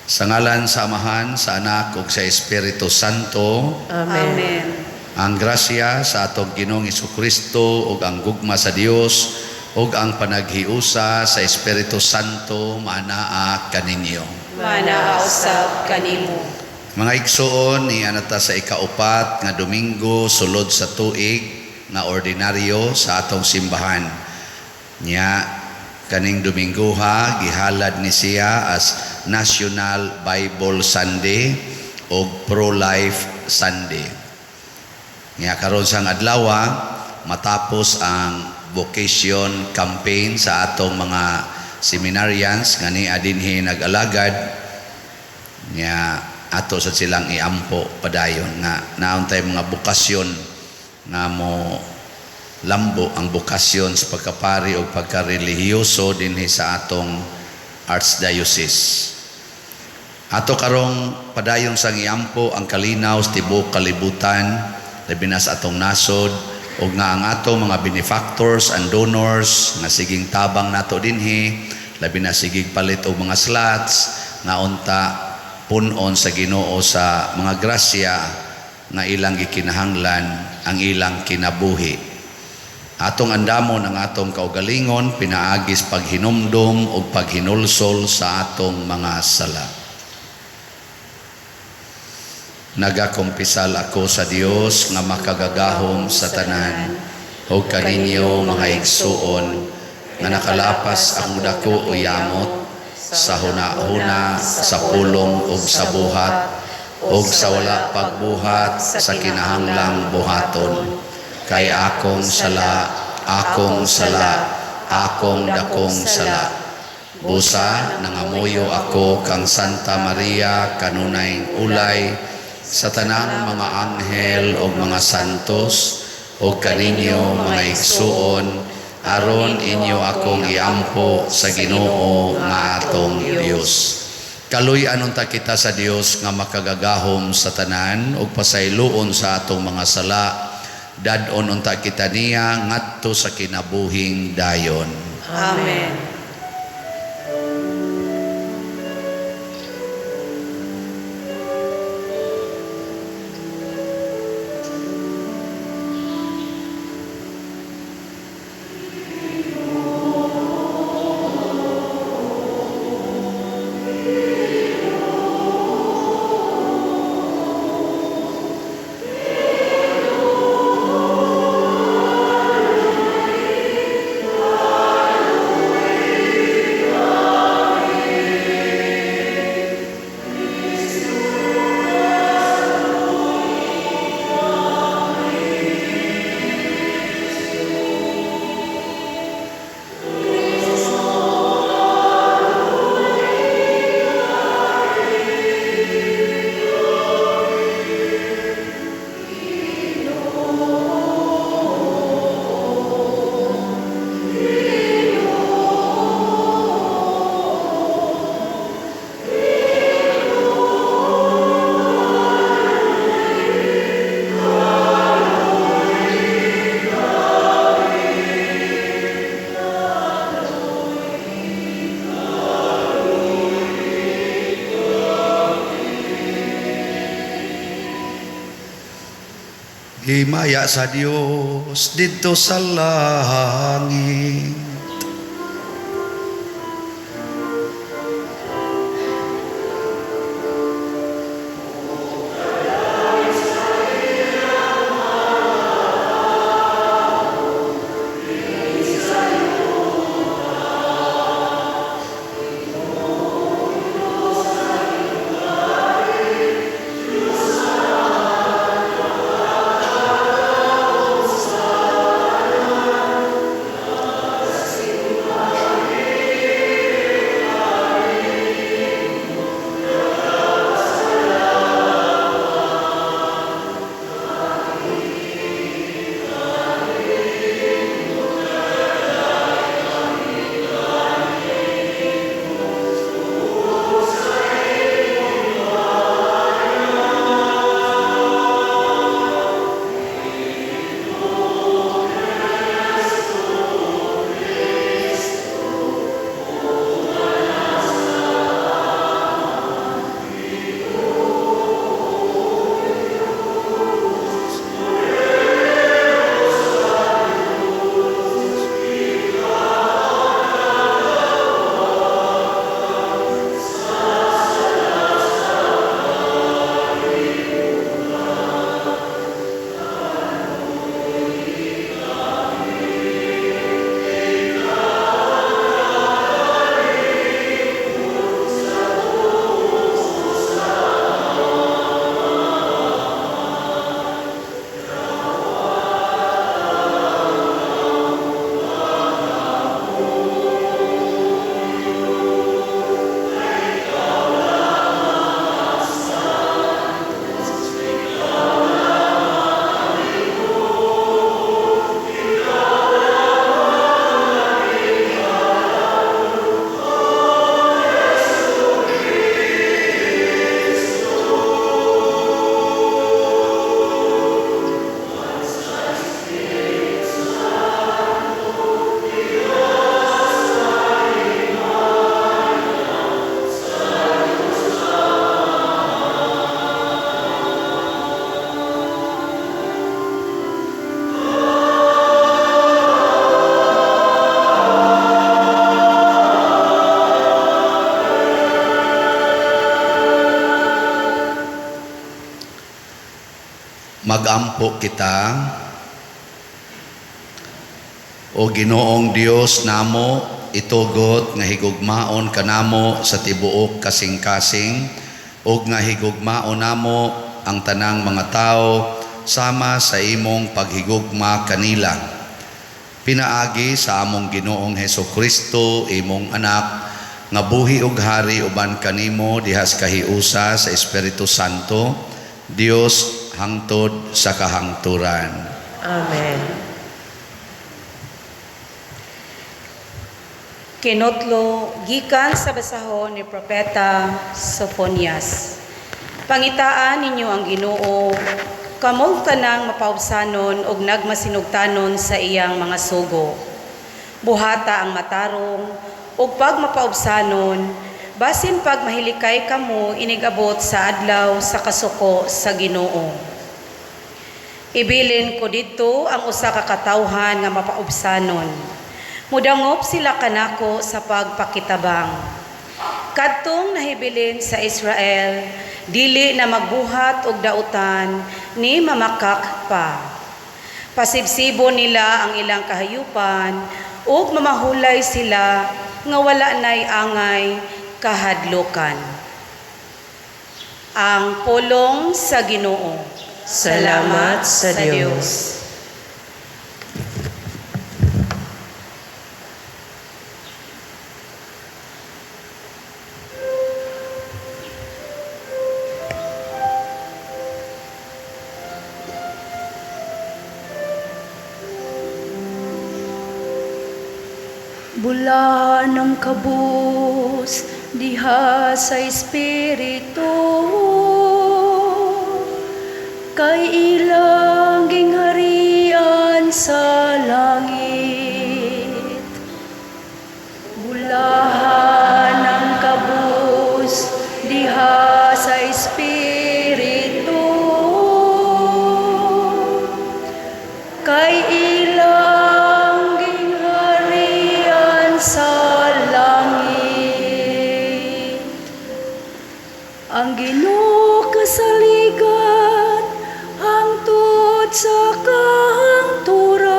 Sa ngalan sa Amahan, sa Anak ug sa Espiritu Santo. Amen. Amen. Ang grasya sa atong Ginoong Kristo ug ang gugma sa Dios ug ang panaghiusa sa Espiritu Santo maanaa kaninyo. Manaa usab kanimo. Mga igsoon, niana ta sa ikaupat nga Domingo sulod sa tuig nga ordinaryo sa atong simbahan. Nya kaning Domingoha gihalad ni siya as National Bible Sunday o Pro-Life Sunday. Nya karon sang adlaw matapos ang vocation campaign sa atong mga seminarians nga nia dinhi nag-alagad, nya ato sa silang iampo padayon nga naon tay mga bokasyon nga mo lambo ang bokasyon sa pagkapari o pagkarelihiyoso dinhi sa atong archdiocese. Ato karong padayon sang iampo ang kalinaw sa tibuok kalibutan, labi na sa atong nasod, ug nga ang atong mga benefactors and donors nga siging tabang nato dinhi, labi na sigig palit og mga slots, nga unta punon sa Ginoo sa mga grasya nga ilang gikinahanglan ang ilang kinabuhi. Atong andamon ang atong kaugalingon pinaagis paghinumdum ug paghinulsol sa atong mga sala. Nagakumpisal ako sa Dios nga makagagahom sa tanan ug kaninyo, mga igsuon, nga nakalapas akong dako o yamot sa huna-huna, sa pulong ug sa buhat ug sa wala pagbuhat sa kinahanglang buhaton. Kay akong sala, akong sala, akong dakong sala. Busa nangamuyo ako kang Santa Maria, kanunay ulay, sa tanang mga anghel ug mga santos, ug kaninyo, mga igsuon, aron inyo akong iampo sa Ginoo nga atong Dios. Kaluy-an unta kita sa Dios nga makagagahom sa tanan ug pasayloon sa atong mga sala. Dad-on unta kita niya ngadto sa kinabuhing dayon. Amen. Himaya sa Dios didto sa langit. Magampo kita. O Ginoong Dios namo, itugot nga higugmaon kanamo sa tibuok kasing-kasing ug nga higugmaon namo ang tanang mga tao sama sa imong paghigugma kanila. Pinaagi sa among Ginoong Heso Kristo, imong anak, nga buhi ug hari uban kanimo dihas kahiusa sa Espiritu Santo, Dios hangtod sa kahangturan. Amen. Kinotlo gikan sa basahon ni Propeta Sofonias. Pangitaan ninyo ang Ginoo, kamong tanang mapaubsanon og nagmasinugtanon sa iyang mga sugo. Buhata ang matarong ug pag mapaubsanon, basin pag mahilikay kamo inigabot sa adlaw sa kasuko sa Ginoo. Ibilin ko didto ang usa ka katawhan nga mapaubsanon. Mudangop sila kanako sa pagpakitabang. Kadtong nahibilin sa Israel, dili na magbuhat og dautan ni mamakak pa. Pasibsibo nila ang ilang kahayupan ug mamahulay sila nga wala nay angay kahadlukan. Ang pulong sa Ginoo. Salamat sa Dios. Bulahan ang kabus diha sa Espiritu, kay ilang gingharian sa langit. Bulahan ang kabus diha sa Espiritu, kay ilang gingharian sa langit. Ang Ginoo kasaligan hangtod sa kahangturan,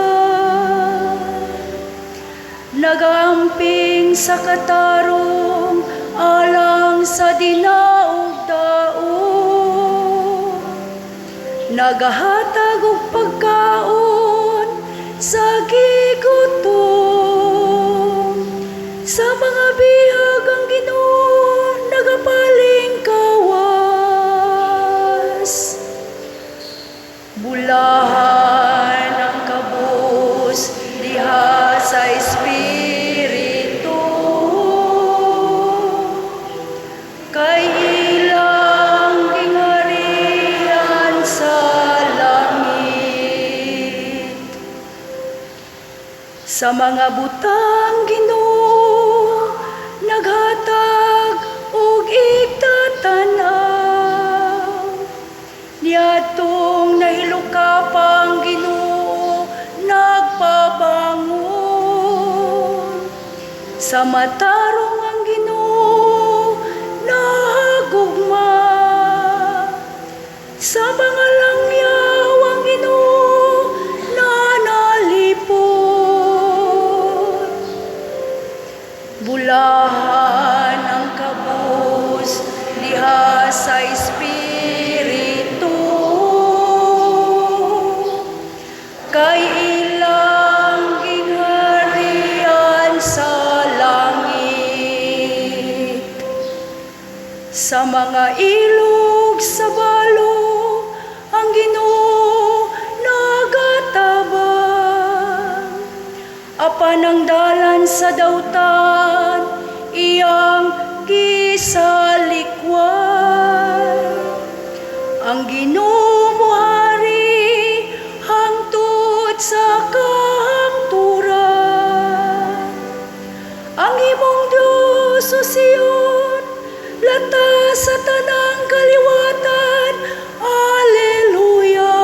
nagamping sa katarong alang sa dinaog-daog, nagahatag og pagkaon sa gigutom. Sa mga bihag ang Ginoo nagapalingkawas. Bulahan ang kabus diha sa Espiritu, kay ilang gingharian sa langit. Sa mga butang Ginoo naghatag og igtatanaw, niadtong nahilukap ang Ginoo nagpabangon. Sa matarong ang Ginoo nahagugma, sa mga langyaw ang Ginoo nanalipod. Bulahan ang kabus diha sa Espiritu, kay ilang gingharian sa langit. Sa mga ilog sa balo ang Ginoo nagatabang, apan ang dalan sa dautan iyang gisalikway. Ang Ginoo moari hangtod sa kahangturan. Ang imong Dios, o Sion, lata sa tanang kaliwatan. Alleluia.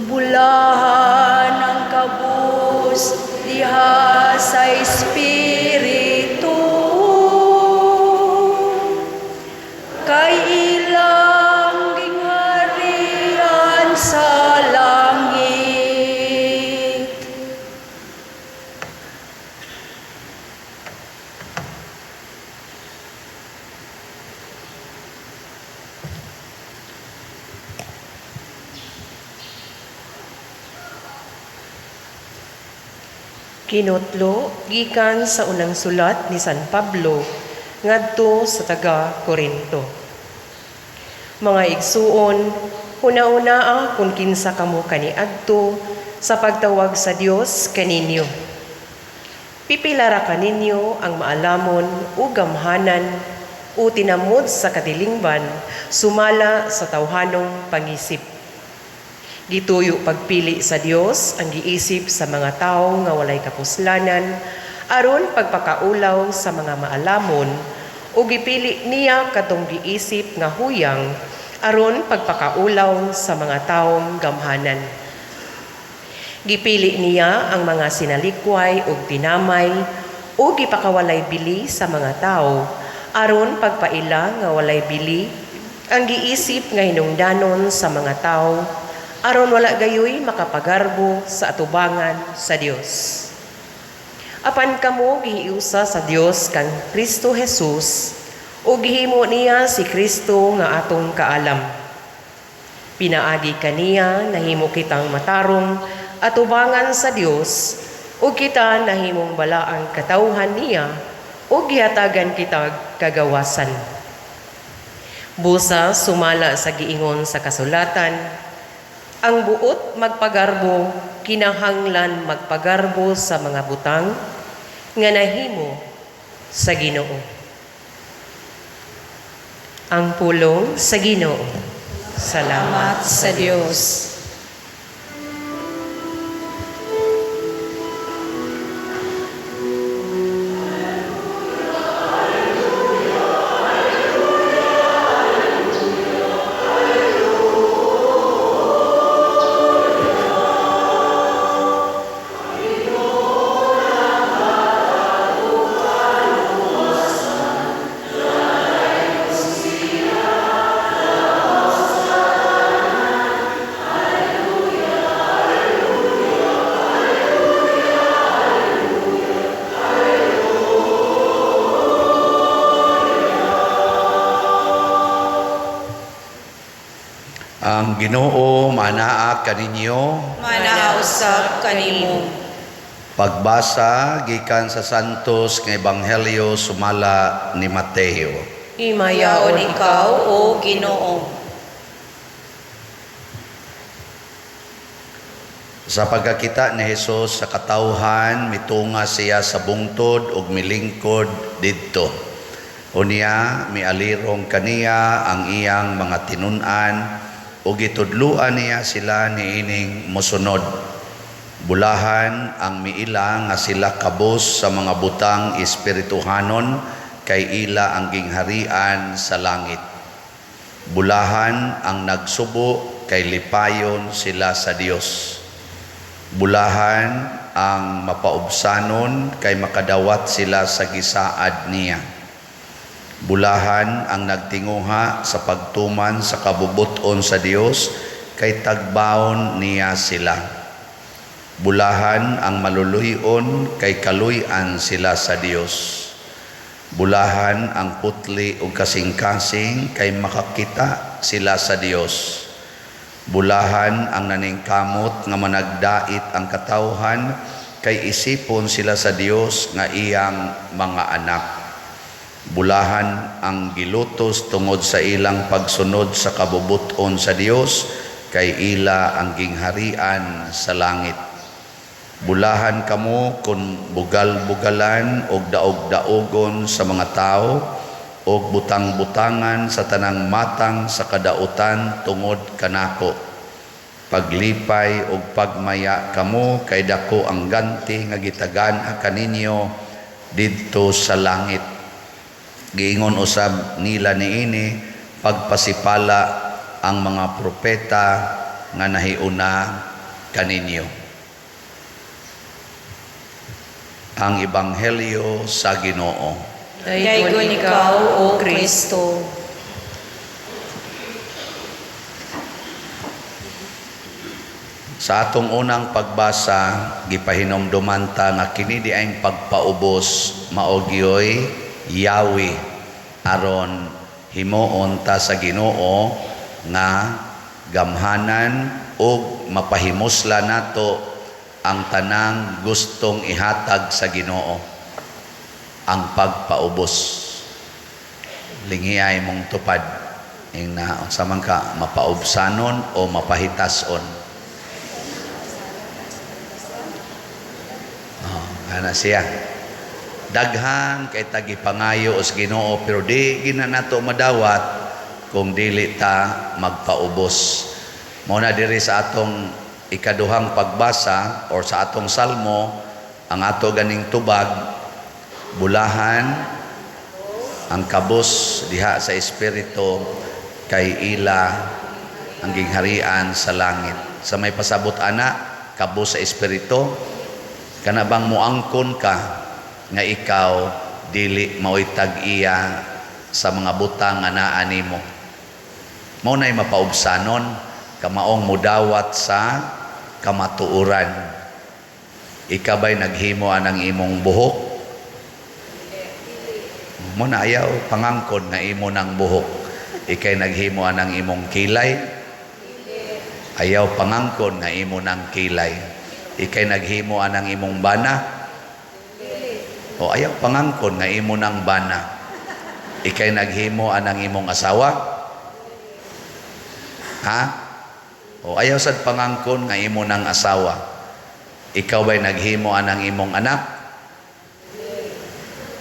Bulahan ang kabus diha sa Espiritu, kay ilang Kinotlo gikan sa unang sulat ni San Pablo ngadto sa taga Korinto. Mga igsuon, huna-hunaa kung kinsa kamo kaniadto sa pagtawag sa Dios kaninyo. Pipila ra kaninyo ang maalamon o gamhanan o tinamod sa katilingban sumala sa tawhanong pangisip. Gituyo pagpili sa Dios ang giisip sa mga tawo nga walay kapuslanan aron pagpakaulaw sa mga maalamon, ug gipili niya katong giisip nga huyang aron pagpakaulaw sa mga tawong gamhanan. Gipili niya ang mga sinalikway ug tinamay ug gipakawalay bili sa mga tawo aron pagpaila nga walay bili ang giisip nga hinungdanon sa mga tawo, aron wala gayoy makapagarbo sa atubangan sa Dios. Apan kamo gihiusa sa Dios kang Kristo Jesus, ug gihimo niya si Kristo nga atong kaalam. Pinaagi kaniya nahimo kitang matarong atubangan sa Dios, ug kita nahimong balaang katawhan niya, ug gihatagan kitag kagawasan. Busa sumala sa giingon sa kasulatan, ang buot magpagarbo kinahanglan magpagarbo sa mga butang nga nahimo sa Ginoo. Ang pulong sa Ginoo. Salamat Salamat sa Dios. Ang Ginoo manaa kaninyo. Manaa usab kanimo. Pagbasa gikan sa Santos nga Ebanghelyo sumala ni Mateo. Himayaon Himayaon ikaw, O Ginoo. Sa pagkakita ni Hesus sa katawhan, mitunga siya sa bungtod ug milingkod didto. Unya mialirong kaniya ang iyang mga tinun-an ug gitudloan niya sila niining mosunod. Bulahan ang miila nga sila kabos sa mga butang espirituhanon, kay ila ang gingharian sa langit. Bulahan ang nagsubo, kay lipayon sila sa Dios. Bulahan ang mapaubsanon, kay makadawat sila sa gisaad niya. Bulahan ang nagtinguha sa pagtuman sa kabubuton sa Dios, kay tagbaon niya sila. Bulahan ang maluluyon, kay kaluy-an sila sa Dios. Bulahan ang putli ug kasing-kasing, kay makakita sila sa Dios. Bulahan ang naningkamot nga managdait ang katawhan, kay isipon sila sa Dios nga iyang mga anak. Bulahan ang gilutos tungod sa ilang pagsunod sa kabubuton sa Dios, kay ila ang gingharian sa langit. Bulahan kamo kun bugal-bugalan og daog-daogon sa mga tawo og butang-butangan sa tanang matang sa kadautan tungod kanako. Paglipay og pagmaya kamo, kay dako ang ganti nga gitagan kaninyo didto sa langit. Giingon usab nila niini pagpasipala ang mga propeta nga nahiuna kaninyo. Ang Ebanghelyo sa Ginoo. Daygon ikaw, O Kristo. Sa atong unang pagbasa, gipahinomduman ta nga kini di ay pagpaubos mao gyoy Yahweh, aron himuon ta sa Ginoo nga gamhanan ug mapahimusla nato Ang tanang gustong ihatag sa Ginoo, ang pagpaubos. Linghiay mong tupad ing na unsa man ka, mapaubsanon o mapahitason? Oh, ana siya. Daghan kay tagi pangayo sa Ginoo, pero di gina nato madawat kung dili ta magpaubos. Mao na diri sa atong ikaduhang pagbasa or sa atong salmo, ang ato ganing tubag, "Bulahan ang kabos diha sa espiritu, kay ila ang gingharian sa langit." Sa may pasabot ana, kabos sa espiritu? Kana bang muangkon ka nga ikaw dili maoy tag-iya sa mga butang nga naa nimo? Mao nay mapaubsanon, kamaong mudawat sa kamatuoran. Ikaw ba'y naghimo anang imong buhok? Mo na ayaw pangangkon nga imo ng buhok. Ikay naghimo anang imong kilay? Ayaw pangangkon nga imo ng kilay. Ikay naghimo anang imong bana? O ayaw pangangkon nga imo ng bana. Ikay naghimo anang imong asawa? Ha? O ayaw sad pangangkon nga imo ng asawa. Ikaw ba'y naghimo anang imong anak?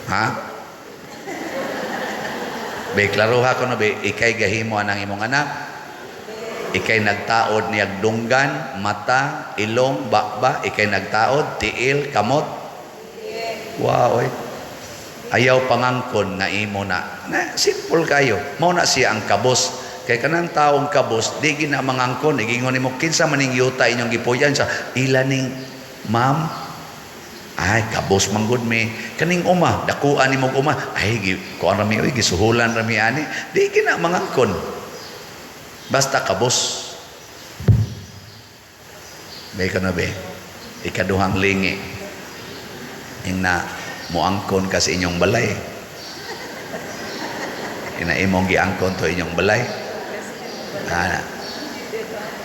Ha? Be, klaruha ko no, be, ikay gahimo anang imong anak? Ikay nagtaod niyag dunggan, mata, ilong, bakba, ikay nagtaod, tiil, kamot? Wow, oy. Ayaw pangangkon nga imo na. Na simple kayo. Mao na siya ang kabos. Kay kanang taong kabos, di gina mangangkon. Igingon nimo, "Kinsa maning yuta inyong gipuy-an?" Sa ila ning ma'am. "Ay, kabos man gud mi." "Kaning uma, dakuan nimo uma." "Ay, kuan ra mi oy, gisuhulan ra mi ani." Di gina mangangkon. Basta kabos. May ka na be. Ikaduhang lingi. Ing na muangkon ka sa inyong balay. Ina imong giangkon to inyong balay. Ana.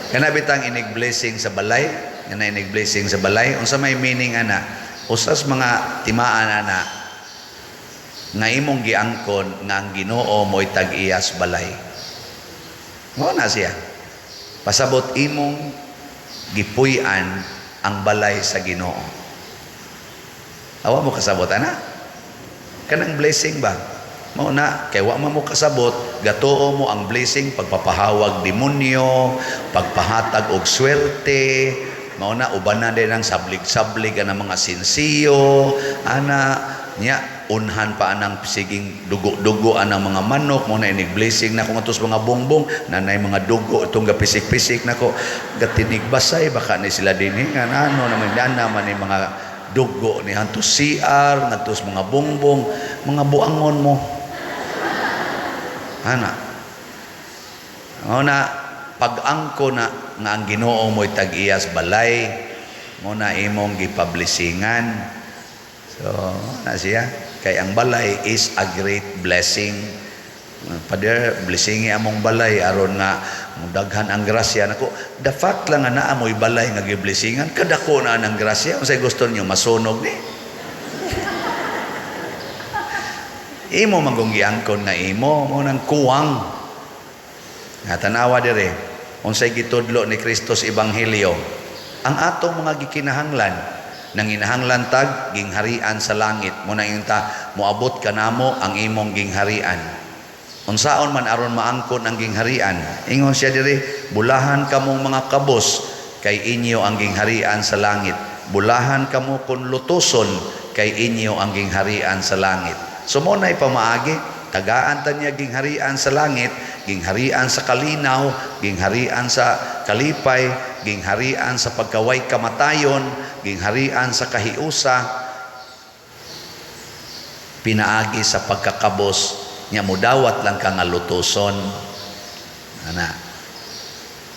Kana bitang inig blessing sa balay, kana inig blessing sa balay, unsa may meaning ana? Usas mga timaan ana nga imong giangkon nga ang Ginoo mo'y tag-iyas balay. Mao na siya. Pasabot imong gipuy-an ang balay sa Ginoo. Awa mo kasabot ana? Kanang blessing ba? Mao na kay wa man mo kasabot, gatuo mo ang blessing pagpapahawag demonyo, pagpahatag og swerte, mao na ubanan din ang sablig-sablig ang mga sinsiyo, ana nya unhan pa anang siging dugo-dugo anang mga manok mo na inig blessing na kung atos mga bongbong nanay mga dugo itong gapisik-pisik nako gatinig basay baka ni sila dinhi nga ano naman dana man ni mga dugo ni hantos CR ngadtos mga bongbong, mga buangon mo ana. Mao na pag-angko na nga ang Ginoo mo'y tag-iyas balay mo na imong gipablessingan. So na siya, kay ang balay is a great blessing. "Father, blessingi among balay aron nga daghan ang grasya nako." The fact lang nga naa mo'y balay nga giblessingan, kadako na ang grasya. Unsay gusto niyo, masunog ni? Imo manggong giangkon nga imo mo nang kuwang. Nga tanawa dire, unsay gitudlo ni Kristo sa Ebanghelyo? Ang atong mga gikinahanglan, nanginahanglan tag gingharian sa langit. Mo na ta moabot kanamo ang imong gingharian. Unsaon man aron maangkon ang gingharian? Ingon siya diri, "Bulahan kamong mga kabos, kay inyo ang gingharian sa langit. Bulahan kamo kun lutuson, kay inyo ang gingharian sa langit." So mo na'y pamaagi, tagaan ta niya gingharian sa langit, gingharian sa kalinaw, gingharian sa kalipay, gingharian sa pagkaway kamatayon, gingharian sa kahiusa, pinaagi sa pagkakabos nya mudawat lang ka nga lutuson. Ana.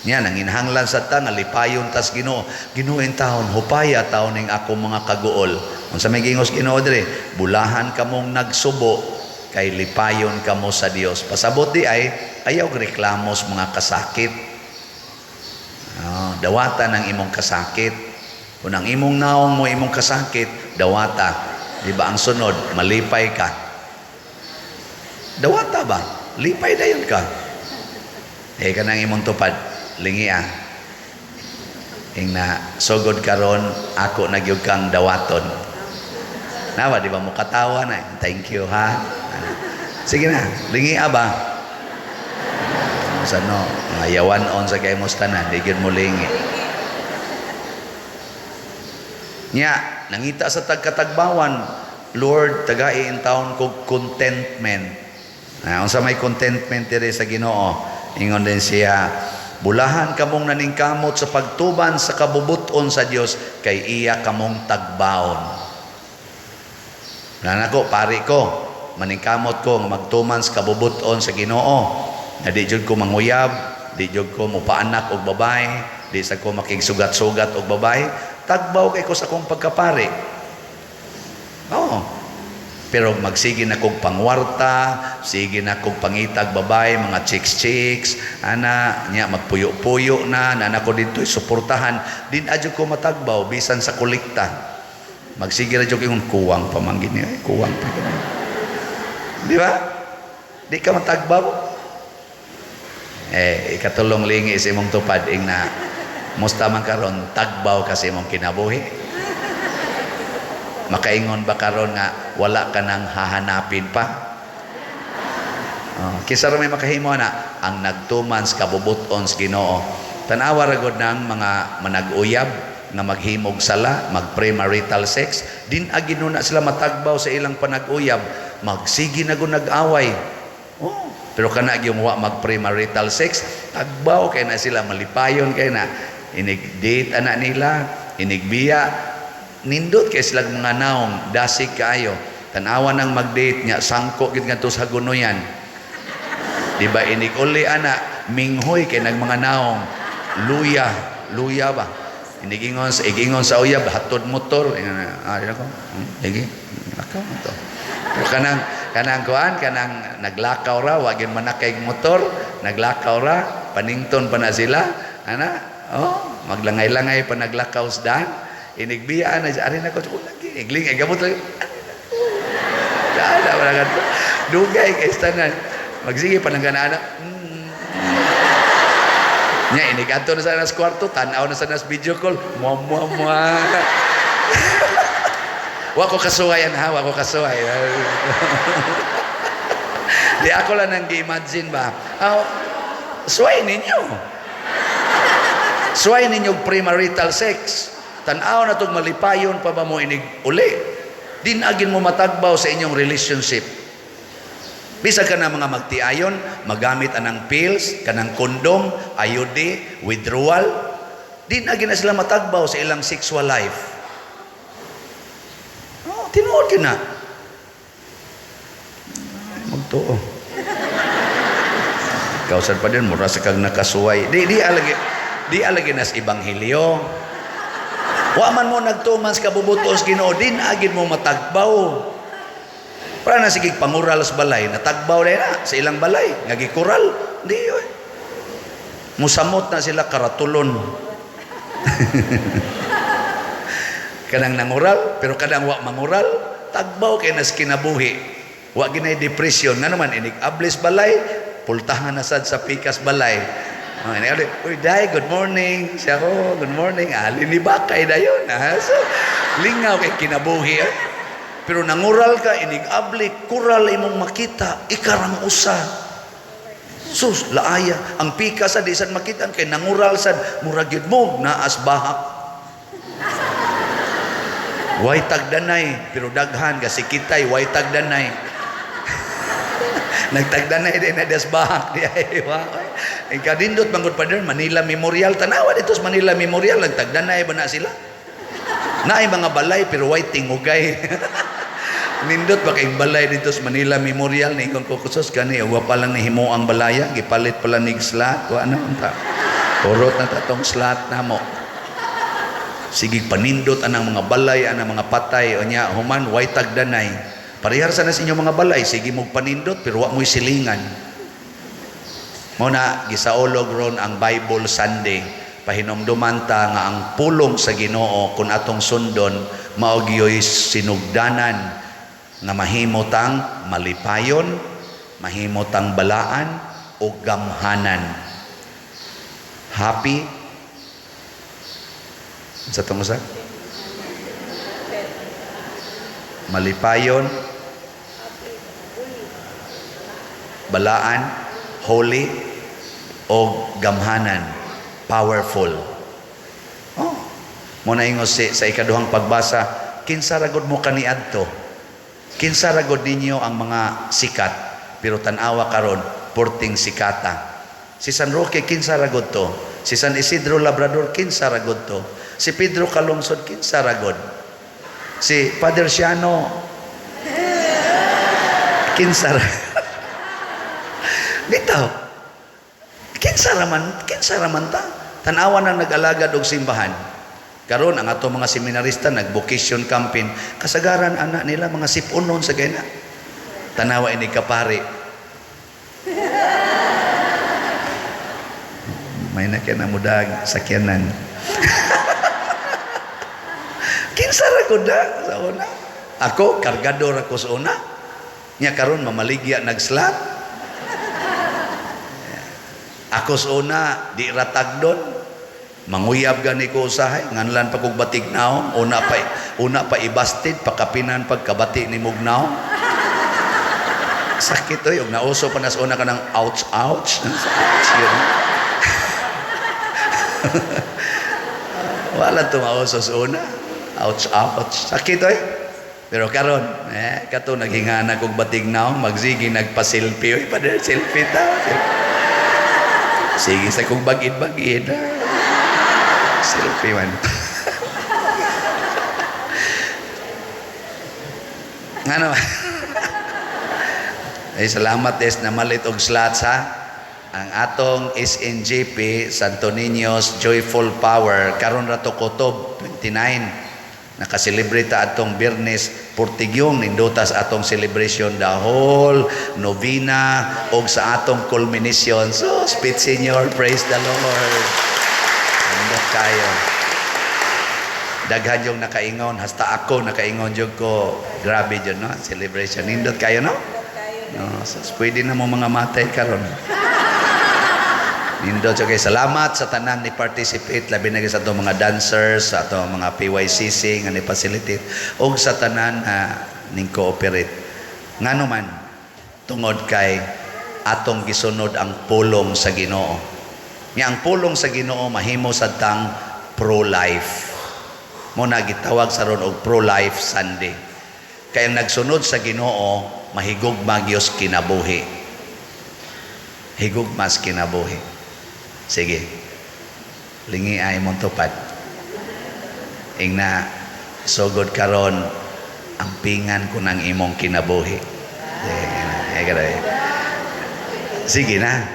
Nya nanginahanglan sa ta nga lipayon tas Ginoo. "Ginoo in taon, hupaya taon ning ako mga kaguol." Unsa may gingos Ginoo dire? "Bulahan kamong nagsubo, kay lipayon kamo sa Dios." Pasabot di ay ayaw reklamos mga kasakit. Oh, dawatan ang imong kasakit. Kung ang imong naong mo imong kasakit, dawata. Di ba ang sunod, malipay ka. Dawata ba? Lipay dayon ka. Eh kanang imong tupad, lingi ah. Ing na sugod karon ako na gyud kang dawaton. Nawa di ba mo katawa na? Thank you ha. Sige na, lingi ba? Sa no, mga yawan on sa kay mo tanan, di gyud mo lingi. Nya, nangita sa tagkatagbawan, Lord, tagai in taon kog contentment. Na, unsa may contentment diri sa Ginoo? Ingon din siya, bulahan kamong naningkamot sa pagtuban sa kabubuton sa Dios kay iya kamong tagbaon. Nana ko, pari ko, maningkamot ko nga magtuman sa kabubuton sa Ginoo. Na di jud ko manguyab, di jud ko mopaanak og babae, di sa ko makigsugat-sugat og babae, tagbaw kay ko sa akong pagkapari. Oo. Pero magsige na kog pangwarta, sige na kog pangitag babae, mga chicks-chicks, ana, nya magpuyo-puyo na, nana ko dito suportahan, din adyo ko matagbaw bisan sa kolekta. Magsige ra jud ingon kuwang pa man gini, ay, kuwang pa gini. Di ba? Di ka matagbaw. Eh, ikatulong lingi sa imong tupad ing na musta man karon tagbaw ka sa imong kinabuhi. Makaingon ba karon nga wala ka nang hahanapin pa? Oh, kinsa ra may makahimo na ang nagtuman sa kabubuton sa Ginoo. Tan-awa ra gud nang mga manag-uyab nga maghimog sala, mag-premarital sex, din agi na sila matagbaw sa ilang panag-uyab, magsige na gud nag-away. Oh, pero kana gyung wa mag-premarital sex, tagbaw kay na sila, malipayon kay na. Inig-date ana nila, inigbiya, nindot kay sila mga naong, dasig kaayo. Tan-awa nang mag-date nya sangko gid ngadto sa gunoyan. Di ba inig uli ana, minghoy kay nag mga naong, luya, luya ba? Inigingon sa uyab, hatod motor, ako, sige, lakaw na to. Pero kanang kuan, kanang naglakaw ra, wa gyud manakay motor, naglakaw ra, panington pa na sila, ana, oh, maglangay-langay pa naglakaw sa daan, inigbiya na, ari na ko, lagi, igling, ay gamot lagi, ari na ko, wala ka, dugay kay tanan, magsige pa nang ganana, Nya, inig-adto na sa nas kwarto, tan-aw na sa nas video call, mua mua mua. Wa ko kasuwayan ha, wa ko kasuway. Di ako lang nang gi-imagine ba. Oh, suway ninyo. Suway ninyo premarital sex. Tan-aw na tong malipayon pa ba mo inig uli. Dinagin mo matagbaw sa inyong relationship. Bisag ka na mga magtiayon, magamit anang pills, kanang kondom, IUD, withdrawal, di na gina sila matagbaw sa ilang sexual life. Oh, tinuod yun na. Ay, magtuo. Kausan pa din, mura sa kag nakasuway. Di alagi nas ebanghelyo. Wa man mo nagtuman sa kabubutos Ginoo, di na agin mo matagbaw. Para na sige pangural sa balay, natagbaw na sa ilang balay, nga gikural, di oy. Musamot na sila karatulon. Kanang nangural, pero kanang wa mangural, tagbaw kay nas kinabuhi. Wa ginay depression, nga naman inig ablis balay, pultahan na sad sa pikas balay. Oh, inig, uy, day, good morning. Siya, oh, good morning. Ali ni bakay dayon. Ah, so, lingaw kay kinabuhi. Eh. Pero nangural ka, inig-abli, kural imong makita, ikarang usa. Sus, laaya. Ang pika sa di sad makita, kay nangural sad, murag yun mo, naas bahak. Way tagdanay, pero daghan, kasi kitay, way tagdanay. Nagtagdanay din na das bahak. Di ay, wa. Ay, kadindot, manggod pa din, Manila Memorial. Tanawa dito sa Manila Memorial, nagtagdanay ba na sila? Naay mga balay, pero way tingugay. Nindot ba kayong balay dito sa Manila Memorial? Niingon ko, kusos, gani, uwa pa lang nihimo ang balaya, gipalit pala nig slot, wa na unta. Turot na tatong slot na mo. Sige, panindot anang mga balay, anang mga patay, o nya, human, way tagdanay. Parehar sa nas inyong mga balay, sige mong panindot, pero wa mo'y silingan. Muna, gisaolog ron ang Bible Sunday. Pahinumduman ta nga ang pulong sa Ginoo, kung atong sundon, mao gyoy sinugdanan nga mahimo tang malipayon, mahimo tang balaan o gamhanan. Happy sa tong usa? Malipayon, balaan, holy, o gamhanan, powerful. Oh. Mo na ingon si, sa ikaduhang pagbasa, kinsa ragod mo kaniadto? Kinsa ragod ninyo ang mga sikat? Pero tan-awa karon, porting sikata. Si San Roque, kinsa ragod to? Si San Isidro Labrador, kinsa ragod to? Si Pedro Calungsod, kinsa ragod? Si Father Siano, kinsa? Bitaw. Kinsa raman ta? Tan-awa na nag-alagad og simbahan. Karon ang ato mga seminarista nag-vocation campaign, kasagaran anak nila mga sipunon sa gayna. Tanawa ini kapari. May na kaya na mudag sakyanan. Kinsa ra ko da sa una? Ako kargador ako sa una. Nya karon mamaligya nagslap. Ako sa una di ratag don. Manguyab gani ko usahay, nganlan pa kog batig naong, una pa ibasted, pakapinan pagkabati ni mugnaw. Sakit oy, og nauso pa nas una ka ng ouch ouch. Ouch yun. Wala tumauso sa una. Ouch ouch. Sakit oy. Pero karon, kato naghingana kog batig naong, magsige nagpa-selfie oy, pa selfie ta. Selfie. Sige sa kong bagid-bagid. Selfie man. Nga naman. Ay, salamat des na malit og slots ha. Ang atong SNJP, Santo Niño's Joyful Power, karon ra to kutob 29. Nakaselebrate ta atong Biyernes Portigyong nindutas atong celebration the whole novena og sa atong culmination. So, Speed Senior, praise the Lord. Nindot kayo. Daghan yung nakaingon, hasta ako nakaingon jud ko. Grabe jud no, celebration. Nindot kayo no? No, so, pwede na mo mga matay karon. Nindot okay, salamat sa tanan ni participate, labi na sa atong mga dancers, sa atong mga PYCC nga ni facilitate og sa tanan ning cooperate. Ngano man tungod kay atong gisunod ang pulong sa Ginoo. Nga ang pulong sa Ginoo mahimo sad tang pro-life. Mo na gitawag sa ron og pro-life Sunday. Kay ang nagsunod sa Ginoo mahigugma gyud kinabuhi. Higugmas kinabuhi. Sige. Lingi ay mong tupad. Ingna sugod karon ampingan ko ng imong kinabuhi. Sige na.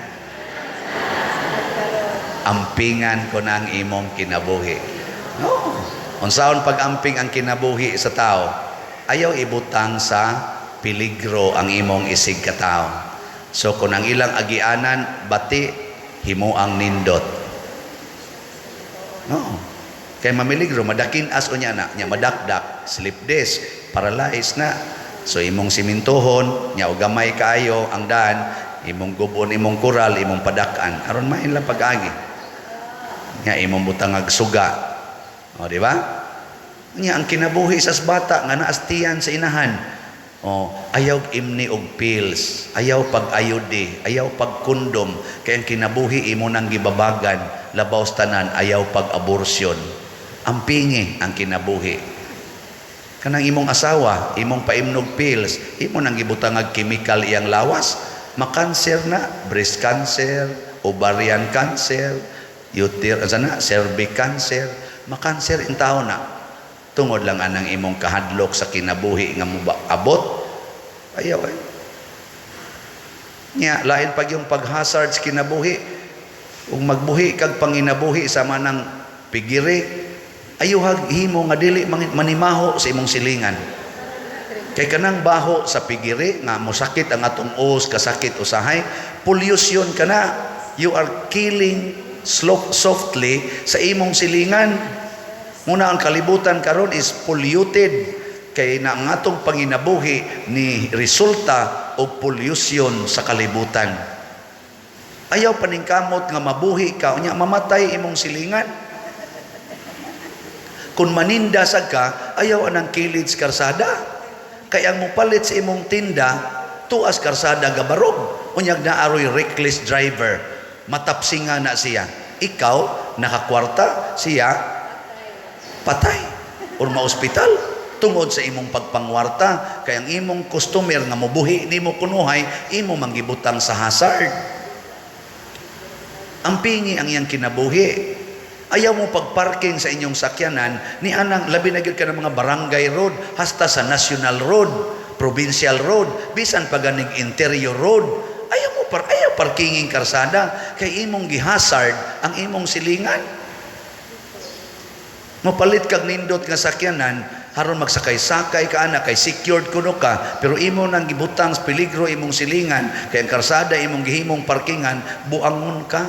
Ampingan ko ng imong kinabuhi. No. Unsaon pag-amping ang kinabuhi sa tao? Ayaw ibutang sa peligro ang imong isig katao. So kung ang ilang agianan bati, himo ang nindot. No. Kay mamiligro, madakin as unya na, nya madakdak, slip disc, paralyzed na. So imong simintuhon, nya og gamay kaayo ang daan, imong gubon, imong kural, imong padakan, aron main lang pag-agi. Nya imong butangag suga. O, di ba? Nya ang kinabuhi sa bata nga naastiyan sa inahan. O, ayaw imni og pills, ayaw pag-ayode, ayaw pag-kondom, kay ang kinabuhi imo nang gibabagan, labaw sa tanan, ayaw pag-aborsyon. Ampingi ang kinabuhi. Kanang imong asawa, imong paimnog pills, imo nang gibutangag chemical iyang lawas, makanser na, breast cancer, ovarian cancer, uter, sana, cervix cancer, makanser in tao na. Tungod lang anang imong kahadlok sa kinabuhi nga mo abot, ayaw ay. Nya, lain pag yung paghazard sa kinabuhi, ug magbuhi kag panginabuhi sa manang pigiri, ayuhag himo nga dili manimaho sa imong silingan. Kay kanang baho sa pigiri nga mosakit ang atong os, kasakit usahay, pollution ka na. You are killing Slow, softly sa imong silingan. Muna ang kalibutan karon is polluted kay na ang atong panginabuhi ni resulta og pollution sa kalibutan. Ayaw paningkamot nga mabuhi ka unya mamatay imong silingan. Kung maninda sad ka, ayaw anang kilid sa karsada. Kay ang mupalit sa imong tinda, tuas karsada gabarog. Unyag naaroy reckless driver, matapsinga na siya. Ikaw, nakakwarta, siya, patay. Or maospital tungod sa imong pagpangwarta, kay ang imong customer nga mobuhi nimo kunuhay, imo manggibutang sa hazard. Ang pingi ang iyang kinabuhi. Ayaw mo pagparking sa inyong sakyanan ni anang labi na gyud ka ng mga barangay road hasta sa national road, provincial road, bisan pa ganing interior road. Ayaw parkinging karsada kay imong gihazard ang imong silingan. Mopalit kag nindot nga sakyanan haron magsakay-sakay ka ana kay secured kuno ka, pero imo nang gibutang sa peligro imong silingan kay ang karsada imong gihimong parkingan, buangon ka.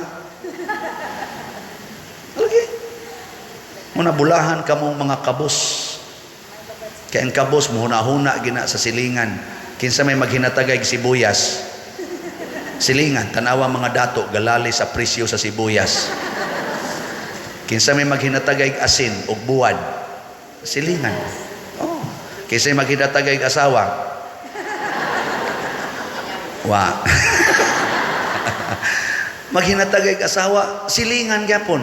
Lagi. Muna bulahan kamong mga kabos. Kay ang kabos muhuna-huna gina sa silingan. Kinsa may maghinatagay sibuyas? Silingan, tanawa mga dato galali sa presyo sa sibuyas. Kinsa may maghinatagay asin ug buwad? Silingan. Oh. Kinsa may maghinatagay asawa? Wa. Maghinatagay asawa, silingan gyapon.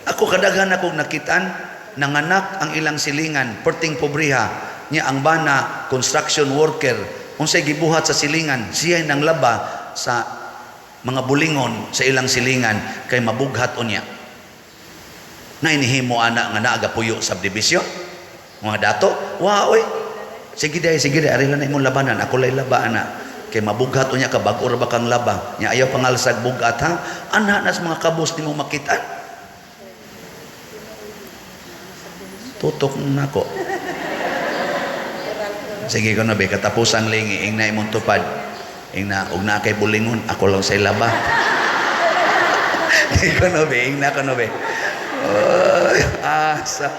Ako kadaghan akong nakitaan, nanganak ang ilang silingan, perting pobriha, nya ang bana construction worker, unsay gibuhat sa silingan, siya nang laba sa mga bulingon sa ilang silingan kay mabughat unya. Na inihimo ana nga naa gapuyo subdivision. Mga dato, wa oy. Sige day, ari lang na imong labanan, ako lay laba ana. Kay mabughat unya ka, bag-o ra ba kang laba. Nya ayaw pangalsag bugat ha. Ana nas mga kabos nimo makitaan. Tutok nako. Sige ko na be, katapusang lingi, ing na imong tupad. Ing na, og na kay bulingon, ako lang sa laba. Sige ko na be, ing na ko na be. Ay, asa.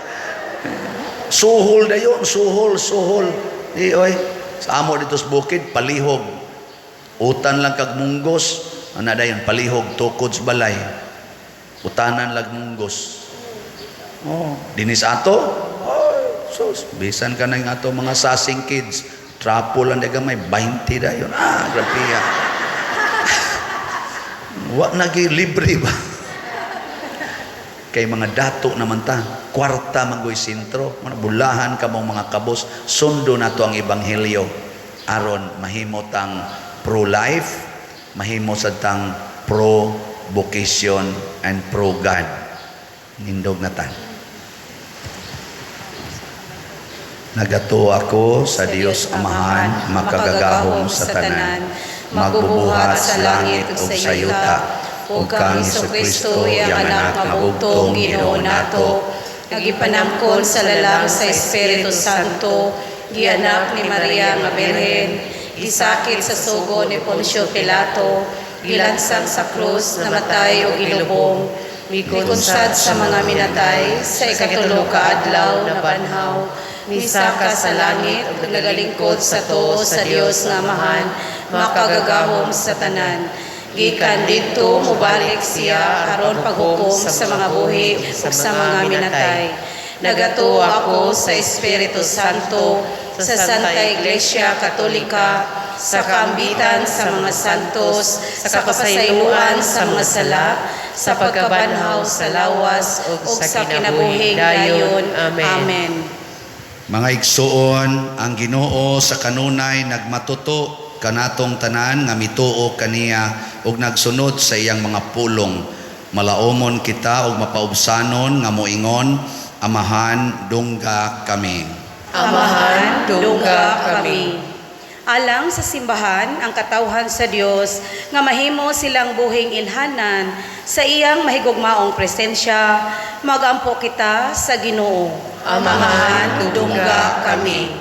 Suhol dayon, suhol, suhol. Di oy, sa amo dito sa bukid, palihog. Utan lang kag munggos, ana dayon palihog tukod sa balay. Utanan lag munggos. Oh, dinis ato. Oh, sus, bisan ka na yung ato mga sasing kids. Trapo lang di gamay, 20 dayon. Ah, grabe ya. Wa nagi libre ba? Kay mga dato naman ta, kwarta manggoy sentro, mga bulahan ka mong mga kabos, sundo nato ang ebanghelyo aron mahimo tang pro-life, mahimo sad tang pro-vocation and pro-God. Nindog na ta. Nagatuo ako sa Dios Amahan, makagagahom sa tanan, magbubuhat sa langit ug sa yuta, ug kang Hesukristo, iyang anak nga bugtong Ginoo nato, nga gipanangkon sa lalang sa Espiritu Santo, gianak ni Maria nga Birhen, gisakit sa sugo ni Poncio Pilato, gilansang sa krus, namatay ug gilubong, mikunsad sa mga minatay, sa ikatulo ka adlaw nabanhaw, misaka sa langit ug nagalingkod sa tuo sa Dios nga Amahan, makagagahom sa tanan. Gikan didto mobalik siya aron paghukom sa mga buhi ug sa mga minatay. Nagatuo ako sa Espiritu Santo, sa Santa Iglesia Katolika, sa kaambitan sa mga santos, sa kapasayloan sa mga sala, sa pagkabanhaw sa lawas ug sa kinabuhing dayon. Amen. Amen. Mga igsuon, ang Ginoo sa kanunay nagmatuto kanatong tanan nga mituo kaniya ug nagsunod sa iyang mga pulong. Malaomon kita ug mapaubsanon nga moingon, Amahan, dungga kami. Amahan, dungga kami. Alang sa simbahan ang katawhan sa Dios nga mahimo silang buhing ilhanan sa iyang mahigugmaong presensya, magampo kita sa Ginoo. Amahan, dungga kami.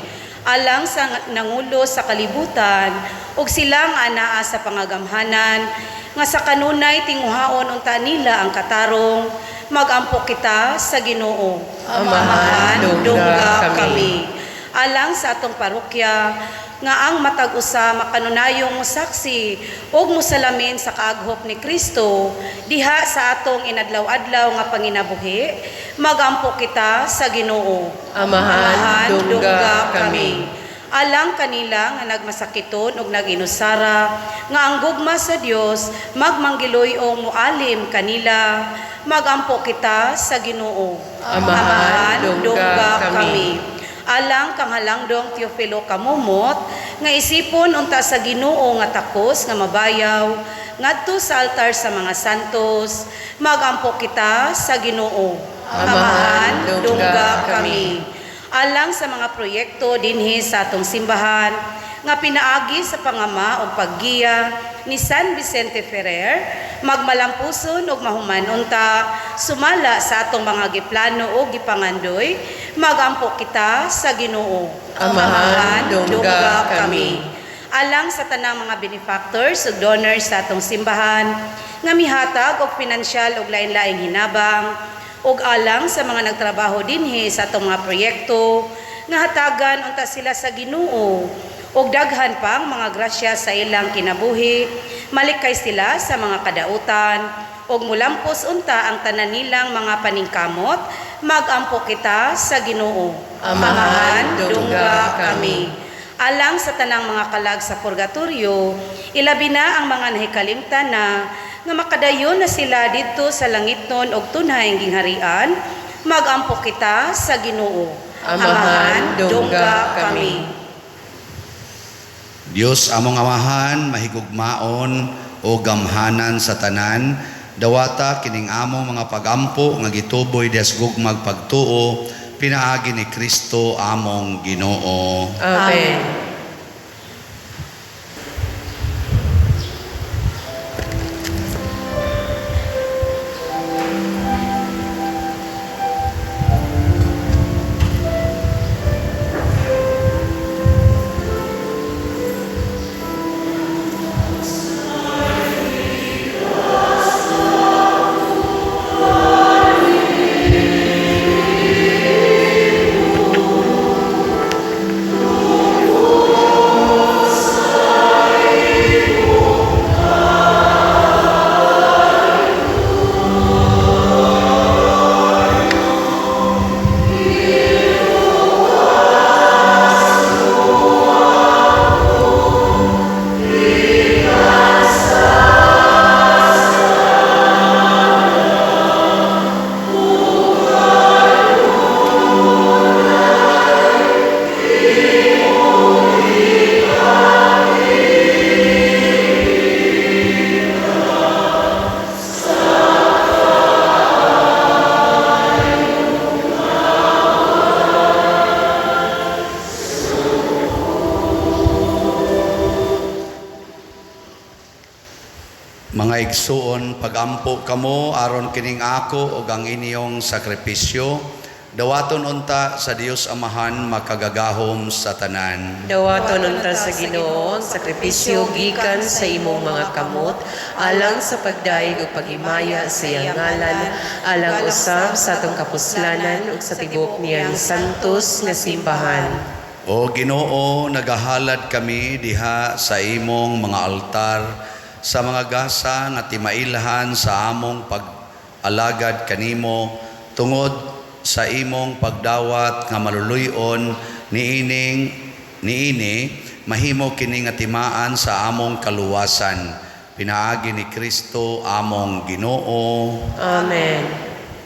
Alang sa nangulo sa kalibutan ug sila nga anaa sa pangagamhanan nga sa kanunay tinguhaon unta nila ang katarong, magampo kita sa Ginoo. Amahan, dungga kami. Alang sa atong parokya nga ang matag usa makanunayong mosaksi ug mosalamin sa kaaghop ni Kristo diha sa atong inadlaw-adlaw nga panginabuhi, magampo kita sa Ginoo. Amahan, dungga kami. Alang kanila nga nagmasakiton ug naginusara nga ang gugma sa Dios magmanggiloy o mualim kanila, magampo kita sa Ginoo. Amahan, dungga kami. Alang kang halangdong Teofilo Kamumot nga isipon unta sa Ginoo nga takos nga mabayaw ngadto sa altar sa mga santos, magampo kita sa Ginoo. Amahan, dungga kami. Alang sa mga proyekto dinhi sa atong simbahan nga pinaagi sa pangama o paggiya ni San Vicente Ferrer, magmalampuson ug mahuman unta sumala sa atong mga giplano o gipangandoy, magampo kita sa Ginoo. Amahan, dungga kami. Alang sa tanang mga benefactors ug donors sa atong simbahan nga mihatag og pinansyal ug lain-laing hinabang, ug alang sa mga nagtrabaho dinhi sa atong mga proyekto nga hatagan unta sila sa Ginoo ug daghan pang mga grasya sa ilang kinabuhi, malikay sila sa mga kadautan ug mulampos unta ang tanan nilang mga paningkamot, magampo kita sa Ginoo. Amahan, dungga kami. Alang sa tanang mga kalag sa purgatorio, ilabi na ang mga nahikalimtan na nga makadayon na sila didto sa langitnon og tunhay gingharian, magampo kita sa Ginoo. Amahan, dungga kami. Dios among Amahan, mahigugmaon o gamhanan sa tanan, dawata kining among mga pagampo nga gituboy des gugmag pagtuo, pinaagi ni Kristo among Ginoo. Amen. Mga igsuon, pagampo kamo aron kining ako ug ang inyong sakripisyo, dawaton unta sa Dios Amahan makagagahom sa tanan. Dawaton unta sa Ginoo ang sakripisyo gikan sa imong mga kamot alang sa pagdayeg ug paghimaya sa iyang ngalan, alang usab sa atong kapuslanan ug sa tibuok niyang santos nga simbahan. O Ginoo, nagahalad kami diha sa imong mga altar sa mga gasa nga timailhan sa among pag-alagad kanimo tungod sa imong pagdawat nga maluluy-on niining niini mahimo kini nga timaan sa among kaluwasan, pinaagi ni Kristo among Ginoo. Amen.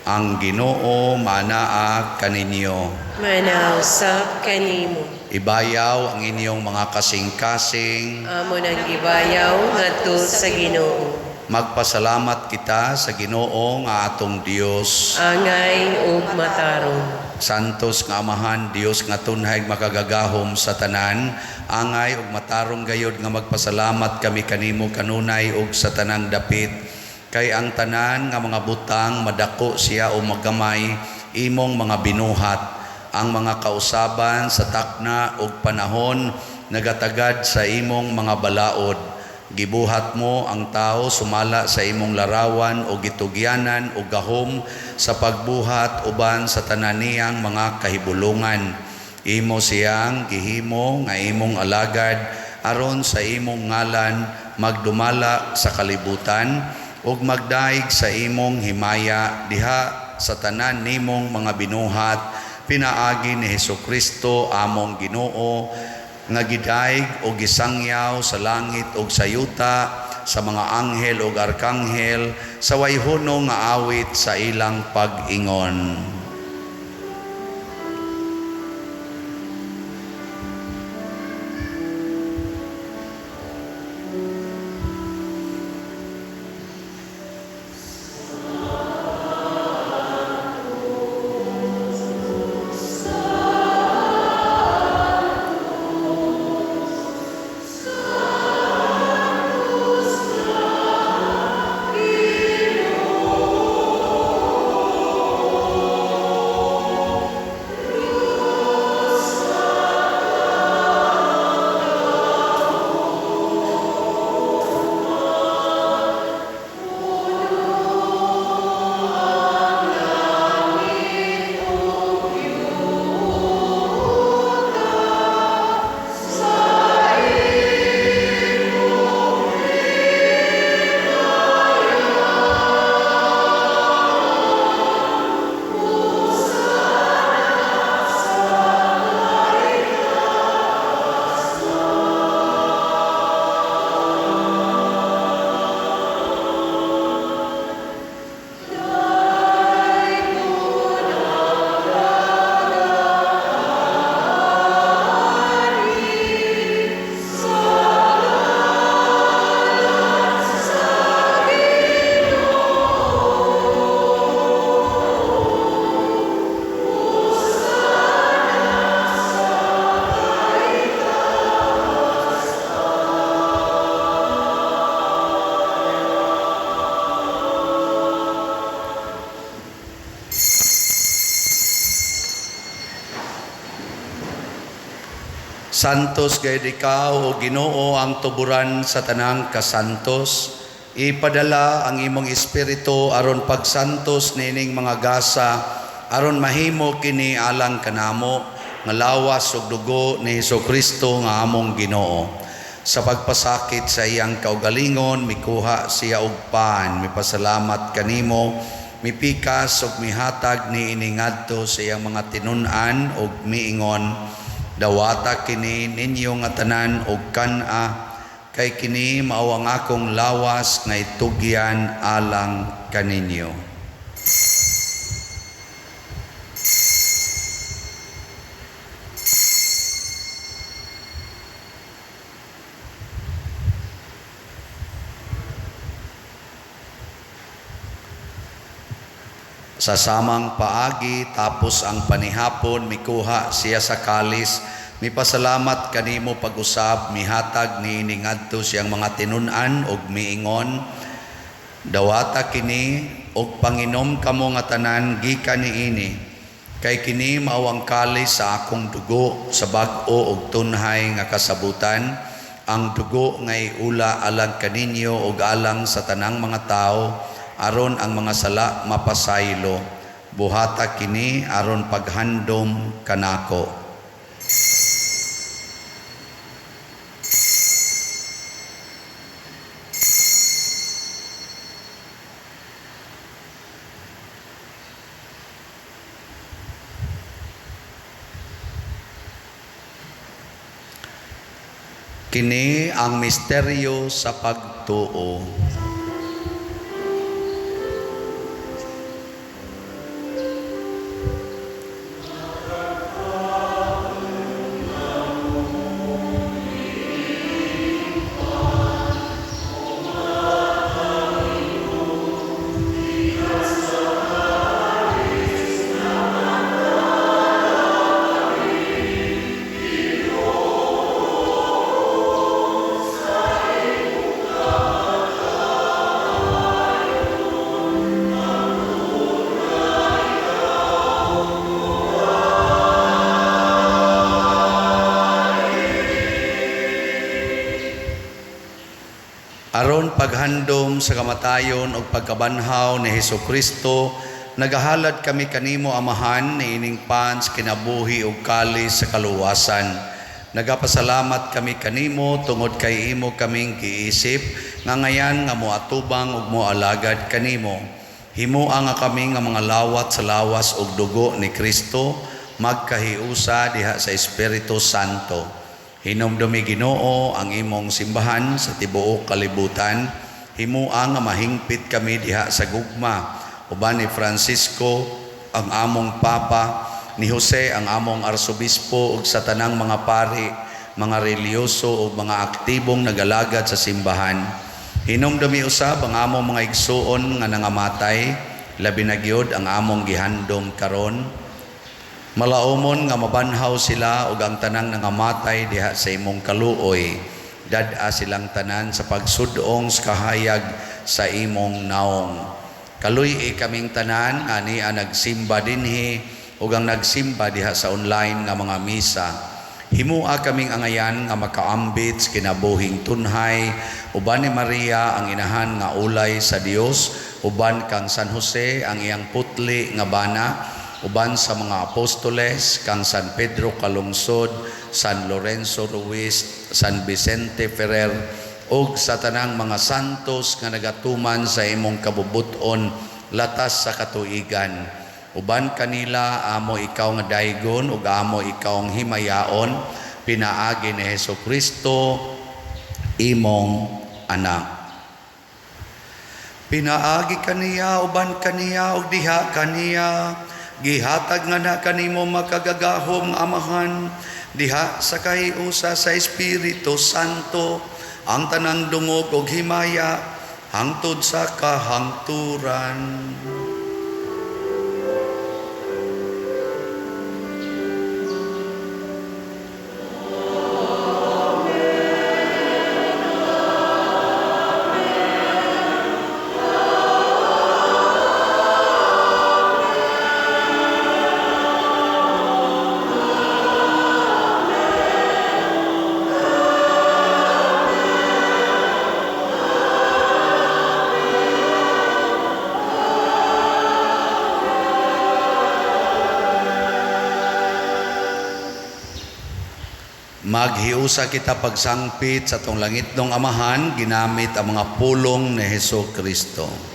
Ang Ginoo manaa kaninyo. Manausap kanimo. Ibayaw ang inyong mga kasing-kasing. Amo nang gibayaw ngadto sa Ginoo. Magpasalamat kita sa Ginoo nga atong Dios. Angay ug matarong. Santos nga Amahan, Dios nga tunhay makagagahom sa tanan, angay ug matarong gayod nga magpasalamat kami kanimo kanunay ug sa tanang dapit. Kay ang tanan nga mga butang madako siya o magamay imong mga binuhat. Ang mga kausaban sa takna ug panahon nagatagad sa imong mga balaod. Gibuhat mo ang tao sumala sa imong larawan o gitugyanan o gahom sa pagbuhat uban sa tanan niyang mga kahibulungan. Imo siyang gihimo nga imong alagad aron sa imong ngalan magdumala sa kalibutan ug magdaig sa imong himaya diha sa tanan nimong mga binuhat pinaagi ni Hesukristo among Ginoo, nga gidaig o gisangyaw sa langit ug sa yuta, sa mga anghel ug arkanghel, sa way hunong nga awit sa ilang pag-ingon. Santos gayud ikaw, o Ginoo, ang tuburan sa tanang kasantos. Ipadala ang imong espiritu aron pagsantos niining mga gasa, aron mahimo kini alang kanamo nga lawas ug dugo ni Hesukristo nga among Ginoo. Sa pagpasakit sa iyang kaugalingon, mikuha siya og pan, mipasalamat kanimo, mipikas ug mihatag niini ngadto sa iyang mga tinun-an ug miingon, dawata kini ninyo nga tanan og kan-a, kay kini mao ang akong lawas nga itugyan alang kaninyo. Sa samang paagi, tapos ang panihapon, mikuha siya sa kalis, mipasalamat kanimo pag-usab, mihatag niini ngadto siyang mga tinun-an og miingon, dawata kini og panginom kamo nga tanan gikan niini, kay kini mao ang kalis sa akong dugo sa bag-o og tunhay nga kasabutan, ang dugo nga iula alang kaninyo og alang sa tanang mga tawo, aron ang mga sala mapasaylo. Buhata kini aron paghandom kanako. Kini ang misteryo sa pagtuo. Aron paghandom sa kamatayon ug pagkabanhaw ni Hesus Kristo, nagahalad kami kanimo, Amahan, niining pan sa kinabuhi ug kalis sa kaluwasan. Nagapasalamat kami kanimo tungod kay imo kaming giisip nga ngayan nga moatubang ug moalagad kanimo. Himoa nga kami nga mga lawat sa lawas ug dugo ni Kristo magkahiusa diha sa Espiritu Santo. Hinumdumi, Ginoo, ang imong simbahan sa tibuok kalibutan. Himoa nga mahingpit kami diha sa gugma uban ni Francisco ang among Papa, ni Jose ang among Arsobispo ug sa tanang mga pari, mga relihiyoso ug mga aktibong nagalagad sa simbahan. Hinumdumi usab ang among mga igsuon nga nangamatay, labi na gyud ang among gihandom karon. Malaumon nga mabanhaw sila ug ang tanang nangamatay diha sa imong kaluoy. Dad-a silang tanan sa pagsud-ong sa kahayag sa imong naong. Kaluy-i kaming tanan ani ang nagsimba dinhi ug ang nagsimba diha sa online nga mga misa. Himua kaming angayan nga makaambit sa kinabuhing tunhay uban ni Maria ang inahan nga ulay sa Dios, uban kang San Jose ang iyang putli nga bana, uban sa mga apostoles, kang San Pedro Calungsod, San Lorenzo Ruiz, San Vicente Ferrer, ug sa tanang mga santos nga nagatuman sa imong kabubut-on latas sa katuigan. Uban kanila amo ikaw nga daygon ug amo ikaw ang himayaon pinaagi ni Hesus Kristo imong anak. Pinaagi kaniya, uban kaniya ug diha kaniya, gihatag nga na kanimo makagagahom nga Amahan diha sa kahiusa sa Espiritu Santo ang tanang dungog ug himaya hangtod sa kahangturan. Maghiusa kita pagsangpit sa atong langitnong Amahan ginamit ang mga pulong ni Hesus Kristo.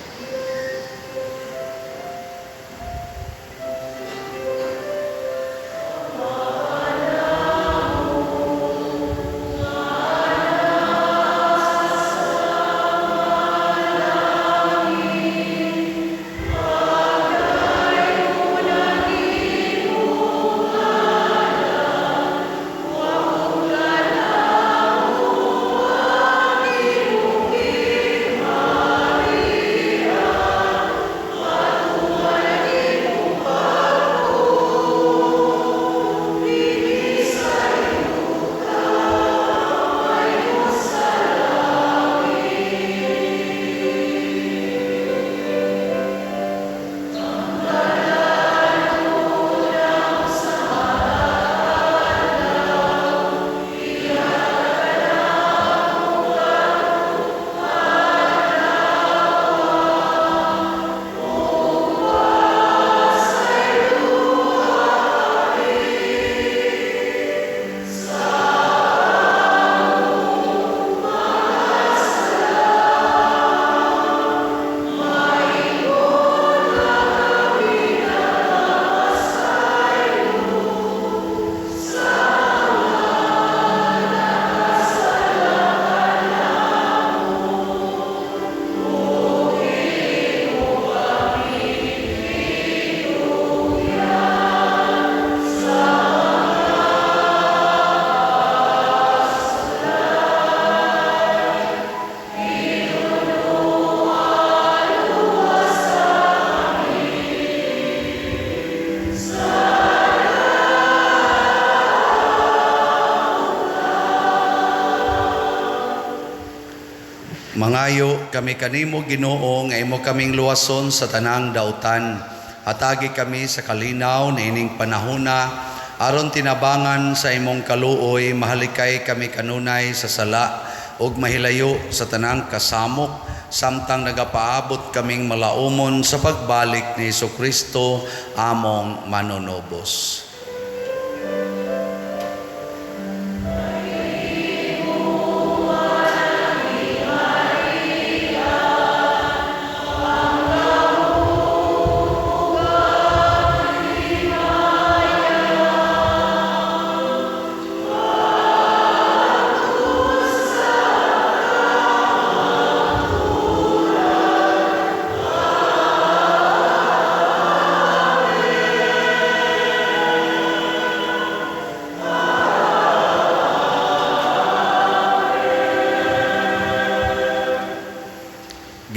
Mangayo kami kanimo, Ginoo, nga imo kaming luwason sa tanang dautan. Hatagi kami sa kalinaw niining panahona aron tinabangan sa imong kaluoy mahalikay kami kanunay sa sala ug mahilayo sa tanang kasamok samtang nagapaabot kaming malaumon sa pagbalik ni Hesukristo among manunubos.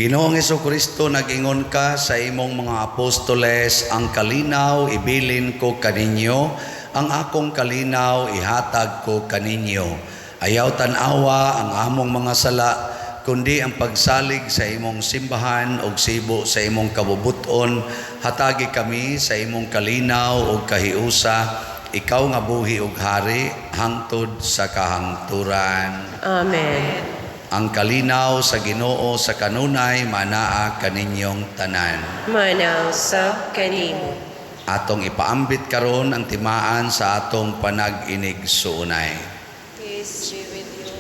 Ginoong Hesukristo, nag-ingon ka sa imong mga apostoles, "Ang kalinaw ibilin ko kaninyo, ang akong kalinaw ihatag ko kaninyo." Ayaw tan-awa ang among mga sala, kundi ang pagsalig sa imong simbahan ug sibo sa imong kabubuton, hatagi kami sa imong kalinaw ug kahiusa, ikaw nga buhi ug hari hangtod sa kahangturan. Amen. Ang kalinaw sa Ginoo sa kanunay manaa kaninyong tanan. Manaa usab kanimo. Atong ipaambit karon ang timaan sa atong panag-inigsuonay. Peace be with you.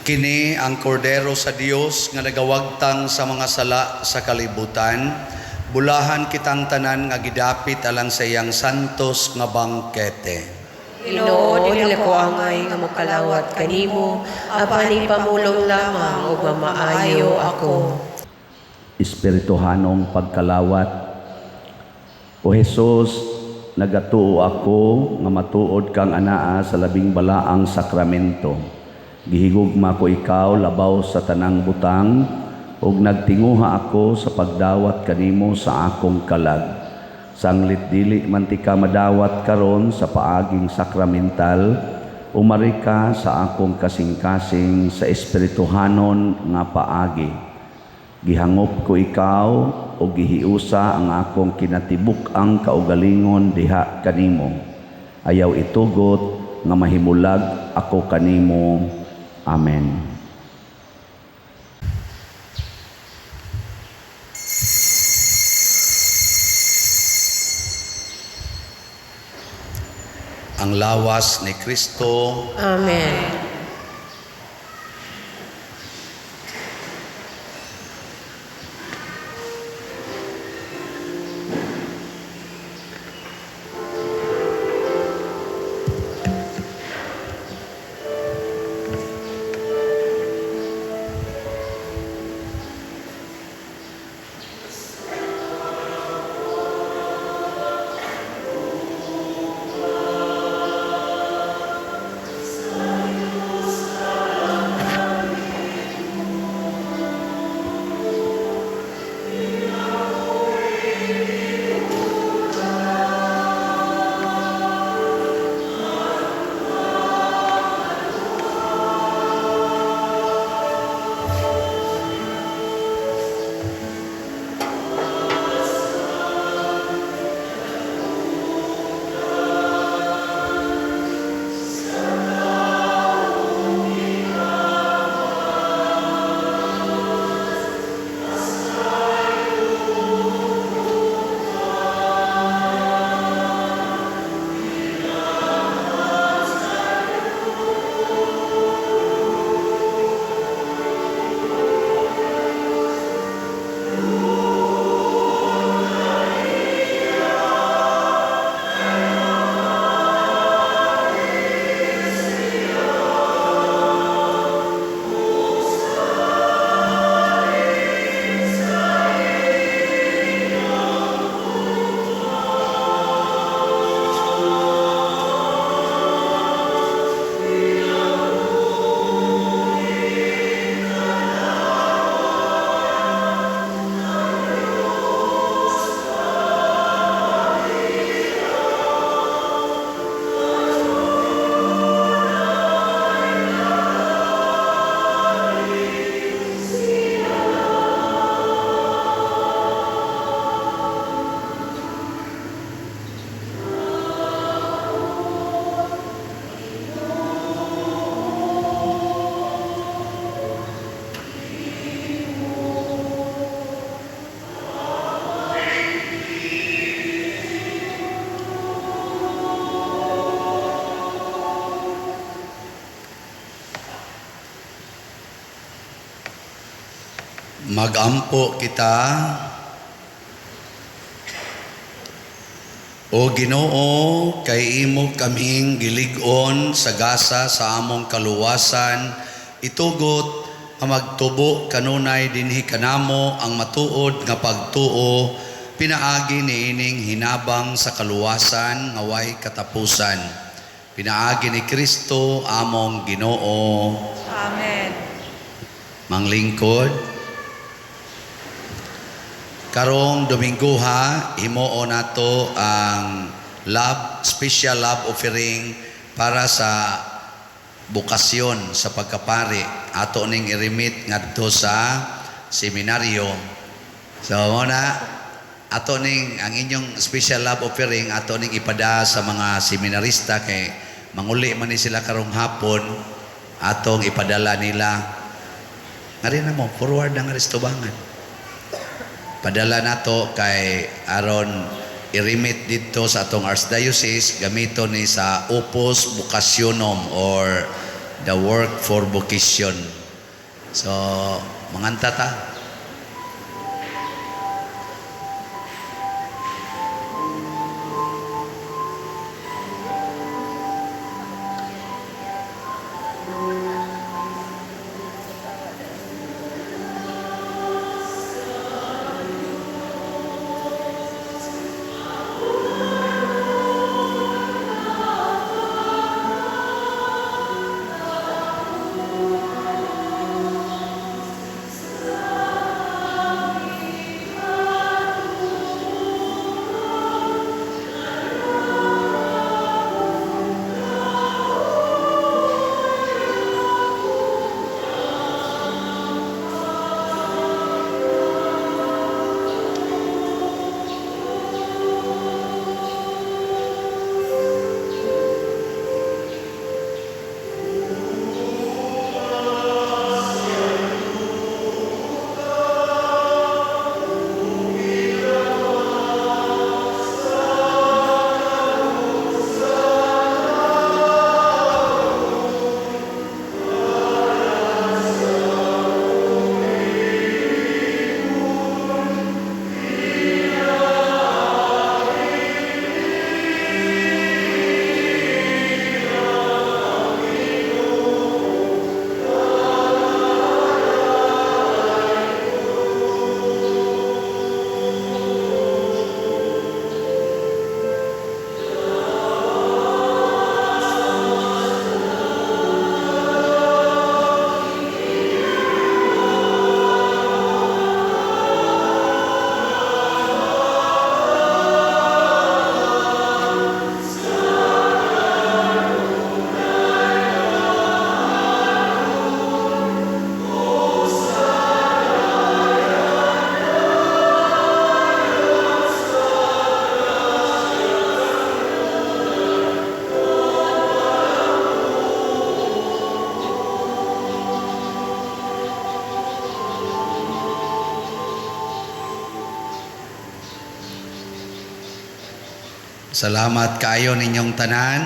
Kini ang kordero sa Dios nga nagawagtang sa mga sala sa kalibutan. Bulahan kitang tanan nga gidapit alang sa iyang santos nga bangkete. Ginoo, dili ko angay nga mokalawat kanimo, apan ipamulong lamang ug mamaayo ako. Espirituhanong pagkalawat. O Jesus, nagatuo ako nga matuod kang anaa sa labing balaang sakramento. Gihigugma ko ikaw labaw sa tanang butang ug nagtinguha ako sa pagdawat kanimo sa akong kalag. Sanglit dili man tika madawat karon sa paaging sakramental, umari ka sa akong kasing-kasing sa espirituhanon nga paagi. Gihangop ko ikaw o gihiusa ang akong kinatibuk-ang kaugalingon diha kanimo. Ayaw itugot nga mahimulag ako kanimo. Amen. Ang lawas ni Kristo. Amen. Magampo kita. O Ginoo, kay imo kaming gilig-on sa gasa sa among kaluwasan, itugot nga magtubo kanunay dinhi kanamo ang matuod nga pagtuo, pinaagi niining hinabang sa kaluwasan nga way katapusan. Pinaagi ni Kristo among Ginoo. Amen. Manglingkod, karong Dominguha, himuon nato ang love, special love offering para sa bokasyon sa pagkapari. Ato ning i-remit ngadto sa seminaryo. So mao na ato ning ang inyong special love offering, ato ning ipada sa mga seminarista kay manguli man ni sila karong hapon, atong ipadala nila. Ngari na mo, forward ang Aristobangan. Padala nato kay aron i-remit dito sa atong archdiocese, gamito ni sa Opus Vocationum or the work for vocation. So, manganta ta. Salamat kaayo ninyong tanan.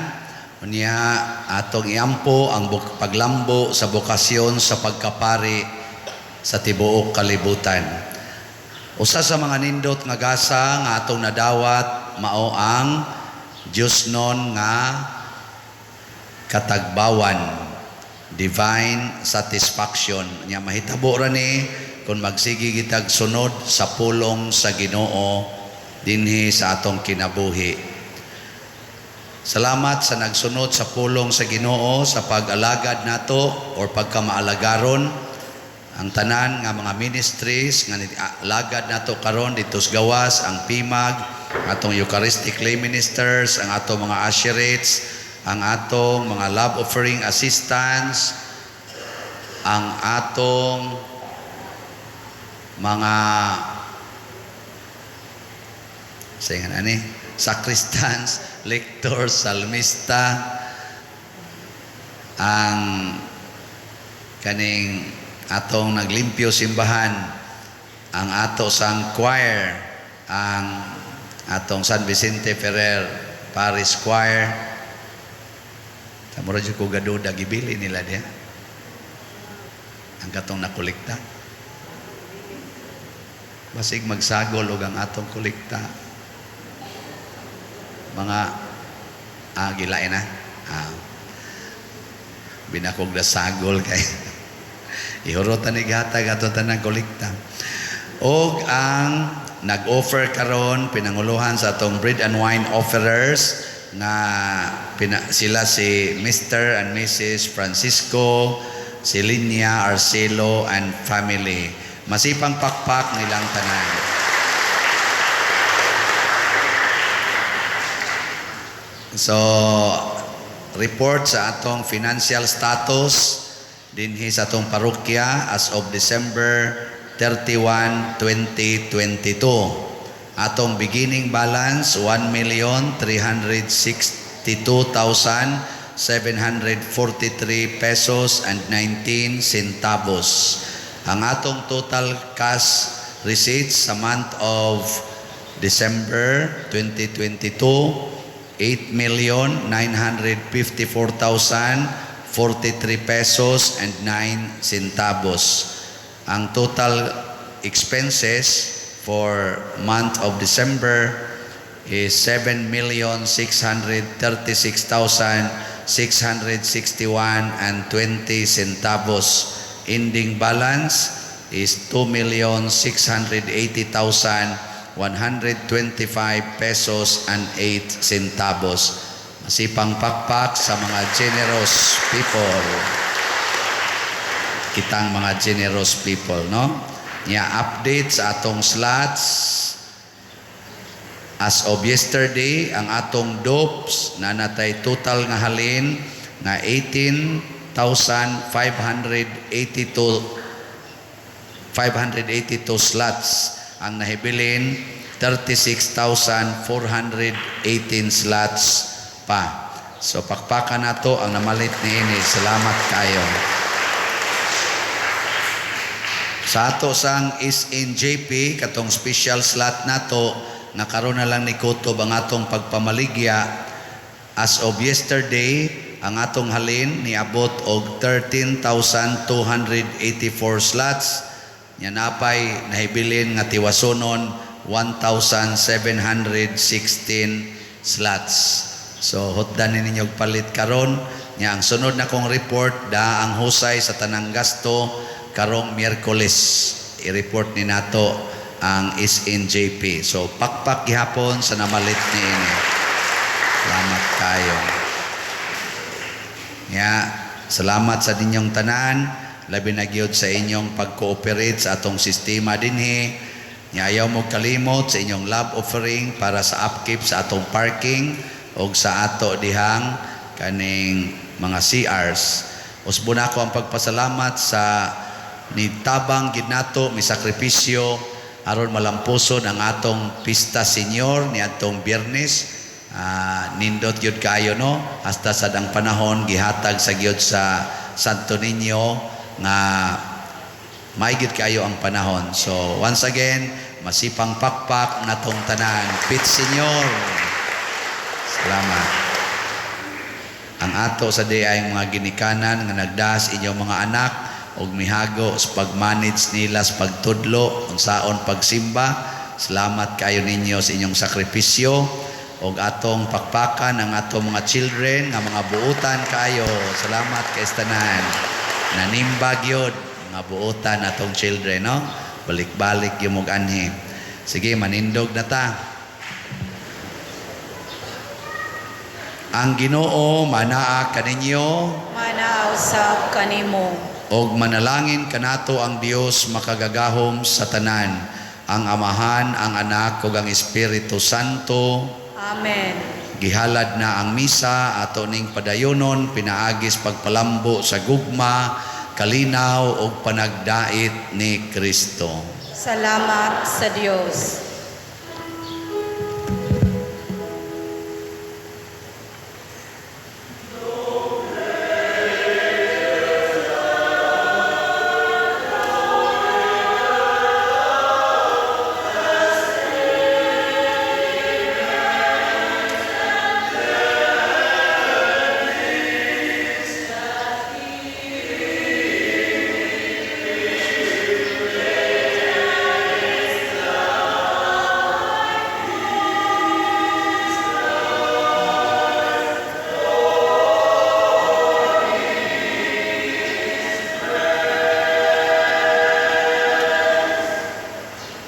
Unya atong iampo ang paglambo sa bokasyon sa pagkapari sa tibuok kalibutan. Usa sa mga nindot nga gasa nga atong nadawat mao ang Diyosnon nga katagbawan, divine satisfaction. Nya mahitabo ra ni kung magsige kitag sunod sa pulong sa Ginoo dinhi sa atong kinabuhi. Salamat sa nagsunod sa pulong sa Ginoo sa pag-alagad nato or pagkamaalagaron ang tanan nga mga ministries nga alagad nato karon dito sa gawas, ang PIMAG, atong Eucharistic lay ministers, ang atong mga usherates, ang atong mga love offering assistants, ang atong mga sayangan ani sacristans, lectors, salmista, ang kaning atong naglimpyo simbahan, ang ato sang choir, ang atong San Vicente Ferrer Parish Choir. Mura jud ko gaduda gibili nila diha. Ang katong nakolekta. Basig magsagol og ang atong kolekta. Mga gilain na. Binakog na sagol kay ihurotan ni gatag ato tanang kolekta. Og ang nag-offer karon, pinanguluhan sa atong bread and wine offerers nga sila si Mr. and Mrs. Francisco Silinia Arcelo and family. Masipang pakpak nilang tanan. So, report sa atong financial status dinhi sa atong parokya as of December 31, 2022. Atong beginning balance 1,362,743 pesos and 19 centavos. Ang atong total cash receipts sa month of December 2022, 8,954,043 pesos and 9 centavos. Ang total expenses for month of December is 7,636,661 and 20 centavos. Ending balance is 2,680,125 pesos and 8 centavos. Masipang pakpak sa mga generous people. Kitang mga generous people, no? Nya, update sa atong slots as of yesterday, ang atong dopes na natay total nga halin nga 18,582 582 slots. Ang nahibilin, 36,418 slots pa. So pakpakan nato ang namalit niini. Salamat kayo. Sa ato sang SNJP, katong special slot nato nga karon na lang ni kutob ang atong pagpamaligya, as of yesterday ang atong halin niabot og 13,284 slots. Nya napay nahibilin nga tiwasonon 1,716 slots. So hutdan ni ninyo og palit karon. Nya ang sunod na kong report da ang husay sa tanang gasto karong Miyerkules. I-report ni nato ang SNJP. So pakpak gihapon sa namalit niini. Salamat kayo. Nya, salamat sa ninyong tanan, labi na gyud sa inyong pag-cooperate sa atong sistema dinhi. Nya ayaw mo kalimot sa inyong love offering para sa upkeep sa atong parking og sa ato dihang kaning mga CRs. Usbo na ako ang pagpasalamat sa nitabang gid nato, mi sakripisyo aron malampuson ang atong Pista Senior niadtong Biyernes. Nindot gyud kayo, no, hasta sa dang panahon gihatag sa gyud sa Santo Niño nga maigit kayo ang panahon. So once again, masipang pakpak natong tanan. Pit Senior. Salamat. Ang ato sa di ay mga ginikanan nga nagdas inyong mga anak og mihago sa pag-manage nila sa pagtudlo unsaon pagsimba. Salamat kayo ninyo sa inyong sakripisyo og atong pakpakan ang atong mga children nga mga buutan kayo. Salamat kay tanan. Nanimbag yun mga buutan atong children, no? Balik-balik yung mog anhi. Sige, manindog na ta. Ang Ginoo manaa kaninyo, Manaa usab kanimo. Og manalangin kanato ang Dios makagagahom sa tanan, ang Amahan, ang Anak ug ang Espiritu Santo. Amen. Gihalad na ang misa, ato ning padayonon pinaagis pagpalambo sa gugma, kalinaw ug panagdait ni Kristo. Salamat sa Dios.